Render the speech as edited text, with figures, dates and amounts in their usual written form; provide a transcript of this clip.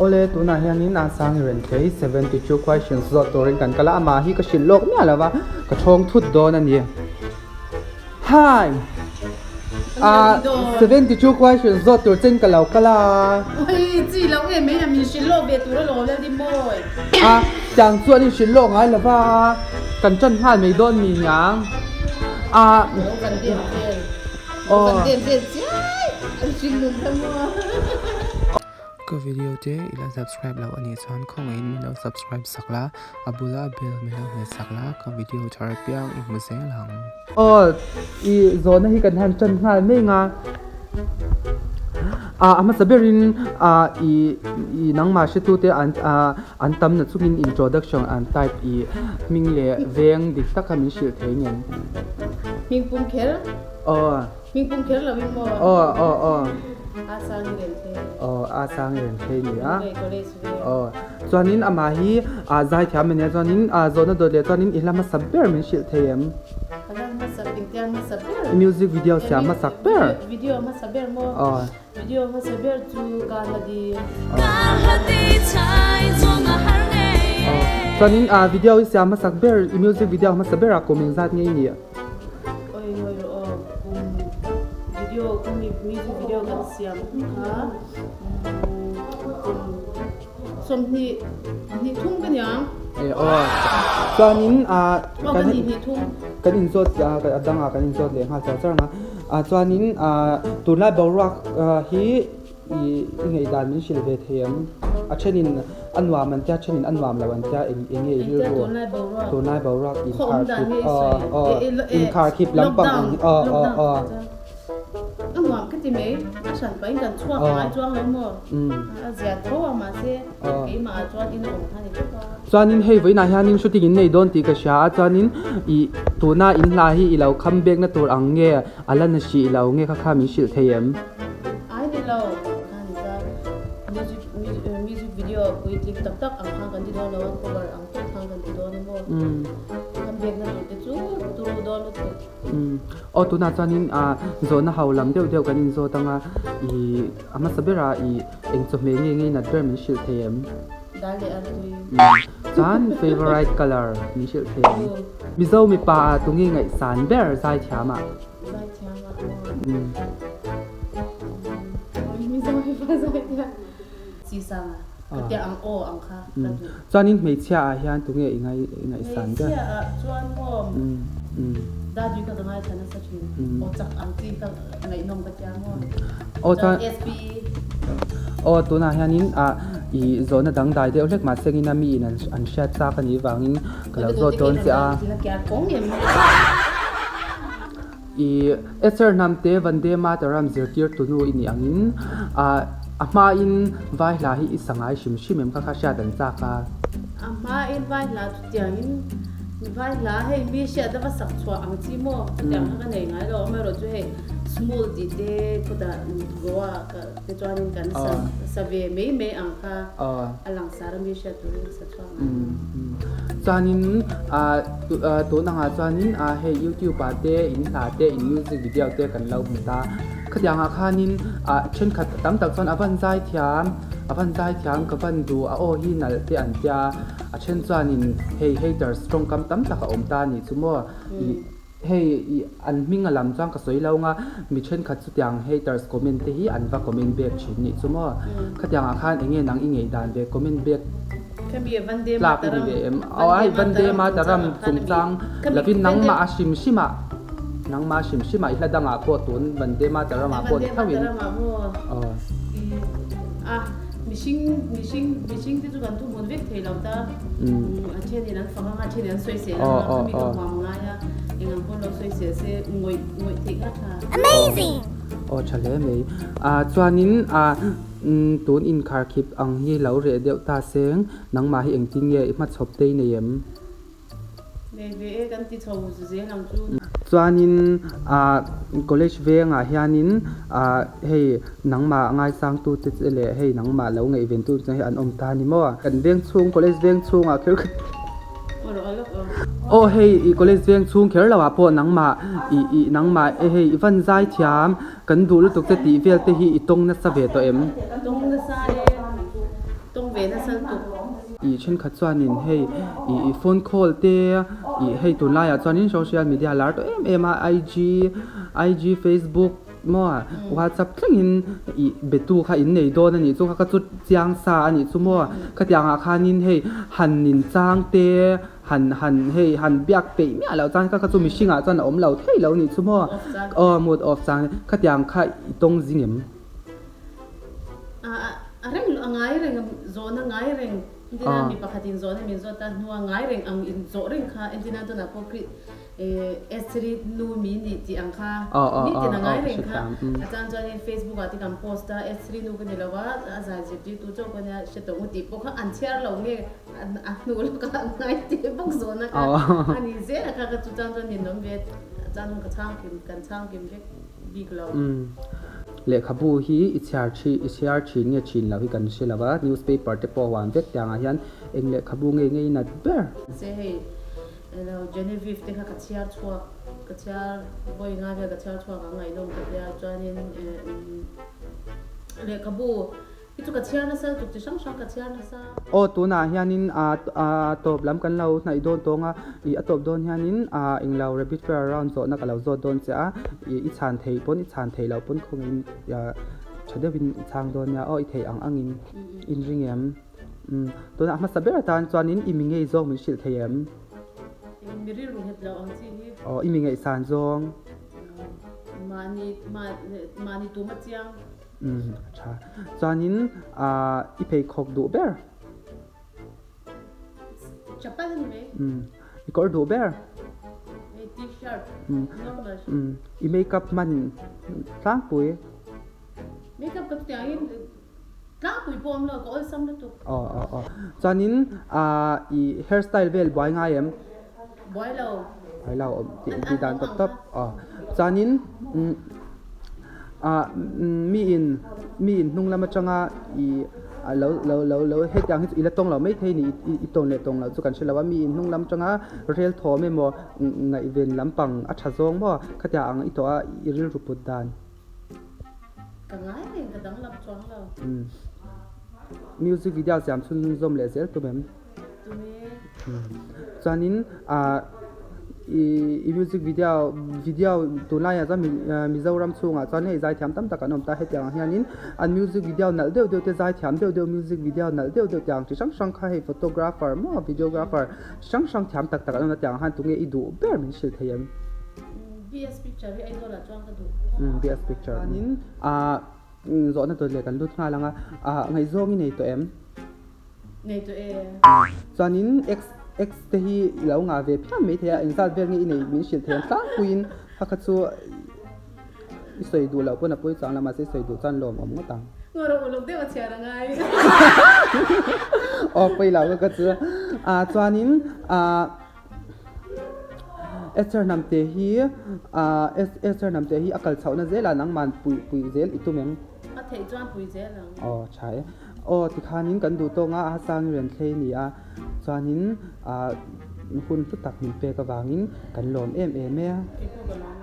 Awle tunah hianin a sang i rawn thei 72 questions zawt turin kan kal a, amah hi ka hrilh lawk miah lova ka thawng thut dawn a ni. Hi! Ah 72 questions zawt tur chen ka lo kal a. Oi chi lo em mai a min hrilh lawk ve tur alawm lal din mawi. A tiang chu an inhrilh lawk ngai lova kan tan nghal mai dawn mi niang. A Lo kan dem vel. Lo kan dem vel chiai an hrilh nun kha maw. Ka video te i la subscribe loh anih chuan khawngaihin min lo subscribe sak la, a bula bell min lo hmet sak la, ka video thar apiang i hmu zel ang. Aw, i zawhna hi kan han tan nghal mai nga. Ah, a hmasa berin ah i i nangmah hretute an ah an tam na chungin introduction an type i hming leh veng dik taka min hrilh thei ngem. Hming pum kher. Aw. Hming pum kher lo in maw? Aw aw aw. A sang i rem thei. Aw a sang i rem thei ni a. Lunglei college ve. Aw chuanin amah hi ah zaithiam a nia chuanin ah zawhna dawt leh chuanin i hla hmasa ber min hrilh thei em? Ka hla hmasa engtiang hmasa ber? I music video siam hmasak ber. Video hmasa ber maw? Aw. Video hmasa ber chu ka hla di. Aw chuanin ah video i siam hmasak ber i music video hmasa ber ah kum engzat nge i nih? Oi ngawi rawh aw kum video kum music video kan siam kha kum 20 hnih thum ka niang. E aw chuanin a kan hnih thum kan inzawt a dangah kan inzawt leh nghal char char ang a chuanin a tunlai boruak hi I i ngaihdan min hrilh ve thei em? A thenin a nuam an tia, a thenin a nuam lo an tia, eng eng nge i rilru? Tunlai boruak inkharkhip aw aw inkharkhip lampang ang aw aw aw. A nuam ka ti mai, a hran pahin kan chhuak ngai chuang lo maw? A zia tho a mahse keimah ah chuan in a awm kha ni tawp a. Chuanin hei vawiinah hianin shooting in nei dawn tih ka hria a, chuanin i tuna in hla hi i lo kham bekna tur ang nge a la na hrih lo nge kha kha min hrilh thei em? Ai ni lo khan ta music music video puitling tak tak ang khan kan ti dawn lo a cover ang tawk khan kan ti dawn a maw kan biakna tur te chu turu dawn lutuk. Aw tunah chuanin zawhna ho lam deuh deuh kan inzawt anga i a hmasa berah i eng chawhmeh nge ngei nat ber min hrilh thei em? Dal leh artui. Chuan favourite colour min hrilh thei em? Mizo mipa ah tunge ngaihsan ber zaithiam ah? Zaithiam ah aw. Mizo mipa zaithiam. Chisang ah ka tia ang aw ang kha ka duh. Chuanin hmeichhia ah hian tunge i ngai i ngaihsan ber? Hmeichhia ah chuan maw Daddy ka ka ngaithla nasa thin. Aw chak ang chi ka ngaihnawm ka tia maw. Aw chuan Chuan SP. Aw tunah hianin ah i zawhna dangdai deuh hlek mahse engin a mi in an hriat chak anih vangin Ka lo zawt dawn che a. I Esther hnamte Vande Mataram zirtir tunu i nih angin a hmain vai hla hi i sa ngai hrim hrim em kha kha hriat an chak a. A hmain vai hla chutiangin vai hla hei mi hriat lova sak chhuah ang chi maw chutiang kha ka nei ngai lo amaherawhchu hei small tih te khawtah Goa ka te chuanin kan sa sa ve mai mai ang kha a langsar a mi hriat turin ka sa chhuak ngai lo. Chuanin tun angah chuanin hei youtube ah te in hla te in music video te kan lo hmu ta. Khatiang ah khanin thenkhat tam tak chuan a van zai thiam a van zai thiam ka van duh a aw hi nalh te an tia a then chuanin hei haters tawngkam tam tak a awm ta a nih chu maw. Hei i an hming a lam chuan ka sawi lo nga, mi thenkhat chutiang haters comment te hi an va comment back thin nih chu maw? Khatiang ah khan enge nang i ngei dan ve comment back tlak i ni ve em? Aw ai Vande Mataram chungchang lovin nangmah a hrim hrim ah nangmah a hrim hrim ah i hla dangah pawh tun Vande Mataram ah pawh ni tho in aw. Mihring mihring mihring te chu kan thuhmun vek thei lo ta. A thenin an fak ang a, a thenin an sawisel ang a, khami ka huam ngai a, eng ang pawn lo sawisel se ngawih ngawih theih kha tha. Amazing! Aw tha hle mai. Ah chuanin ah tun inkharkhip ang hi lo reh deuh ta seng, nangmah hi engtin nge i hmachhawp te i nei em? Nei ve e kan ti chho zel ang chu. Chuanin ah college vengah hianin ah hei nangmah ngaisangtu te che leh hei nangmah lo ngaihven tu te hi an awm ta ni maw? Kan veng chhung college veng chhungah kher Aw hei i college veng chhung kher lo ah pawh nangmah i i nangmah e hei i van zai thiam kan duh lutuk che tih vel te hi i tawng nasa ve tawh em? Tawng nasa e. Tawng ve nasa lutuk. I thenkhat chuanin hei i phone call te i hei tunlaiah chuanin social media lar tawh em em a IG IG Facebook maw WhatsApp thlengin i betu kha in nei dawn a nih chu kha ka chu chiang sa a nih chu maw khatiangah khanin hei han inchang te han han hei han biak peih miah loh chuan kha kha chu mihringah chuan a awm lo thei lo a nih chu maw aw mood off chang khatiang kha i tawng zing em? A reng a ngai reng zawhna ngai reng entirna mi pakhatin zawhna min zawt a hnua ngai reng ang in zawh reng kha entirna tunah pawh Kri Estheri nu mi nih tih ang kha nitin a ngai reng kha a chang chuanin Facebook ah te kan post a Estheri nu ka ni lo a a zai zirtirtu chauh ka nia hre tawh ngu tih pawh kha an chhiar lo nge a hnu lawkah an ngai teh bawk zawhna kha a ni zel a kha ka chu chang chuan ninawm ve a chang chuan ka chhang kim kan chhang kim vek bik lo. Lehkhabu hi i chhiar thi i chhiar thin nge thin lo hi kan hre lo a, newspaper te pawh a huan vek tiangah hian eng lehkhabu nge nge i nat ber? Mahse hei elo Genevieve te kha ka chhiar chhuak ka chhiar vawi nga vel ka chhiar chhuak ang ngaihnawm ka tia chuanin lehkhabu Hi chu ka chhiar nasa lutuk chi hrang hrang ka chhiar nasa. Aw tunah hianin a tawp lam kan lo hnaih dawn tawng a, ih a tawp dawn hianin englo rapid fire round zawhna ka lo zawt dawn che a, ih i chhan thei pawn i chhan thei loh pawn khawngin tha deuhin i chhang dawn nia aw i theih ang angin in ring em? Umm tunah hmasa ber atan chuanin i mi ngei zawng min hrilh thei em? Mi rilru nghet lo ang chi hi. Aw i mi ngaihsan zawng. Mahni mahni tum a chiang. Umm a tha. Chuanin ah i pheikhawk duh ber? Chapal a ni mai. Umm i kawr duh ber? Hei t-shirt normal. Umm i makeup hman tlangpui? Makeup ka chutiangin tlangpui pawh awm lo ka awlsam lutuk. Aw aw aw. Chuanin ah i hairstyle vel buai ngai em? Buai lo. Buai lo awm tih tih dan tawp tawp. Aw. Chuanin umm ah mi in mi in hnung lam atanga i lo lo lo lo hetiang hi chu i la tawng lo maithei ni i tawn leh tawng loh chu kan hre lo a mi in hnung lam atanga rel thawm emaw ngaihven lampang a tha zawng maw khatiang ang i tawh a i rilru put dan. Ka ngai reng ka danglam chuang lo. Umm music video siam chhunzawm leh zel tum em? Chuanin ah i music video video tunlaiah chuan Mizoram chhungah chuan hei zaithiam tam tak an awm ta hetiang ang hianin an music video nalh deuh deuh te zaithiam deuh deuh music video nalh deuh deuh tiang chi hrang hrang kha hei photographer maw videographer chi hrang hrang thiam tak tak an awm a tiang ang hian tunge i duh ber min hrilh thei em? BS picture hi Aizawl ah chuan ka duh. BS picture chuanin ah zawhna dawt leh kan lut nghal ang a ah ngaihzawng i nei tawh em? Nei tawh e. Chuanin X X te hi i lo ngah ve phian mai thei a, engzat vel nge i nei min hrilh thei ang tlangpuiin kha kha chu i sawi duh loh pawn a pawi chang la mahse i sawi duh chuan lawm awm ngawt ang. Ngaw rawh uluk deuh a chhiar a ngai. Aw pawi lo ka chu. Ah chuanin ah Esther Hnamte hi ah Esther Hnamte hi a kal chhohna zelah nangman pui pui zel i tum em? A theih chuan pui zel ang. Aw tha e. Aw tikhanin kan duh tawng a, a sang i rawn thlei a ni a, chuanin ah hun hlu tak min pek avangin kan lawm em em e. Keipawh ka lawm e.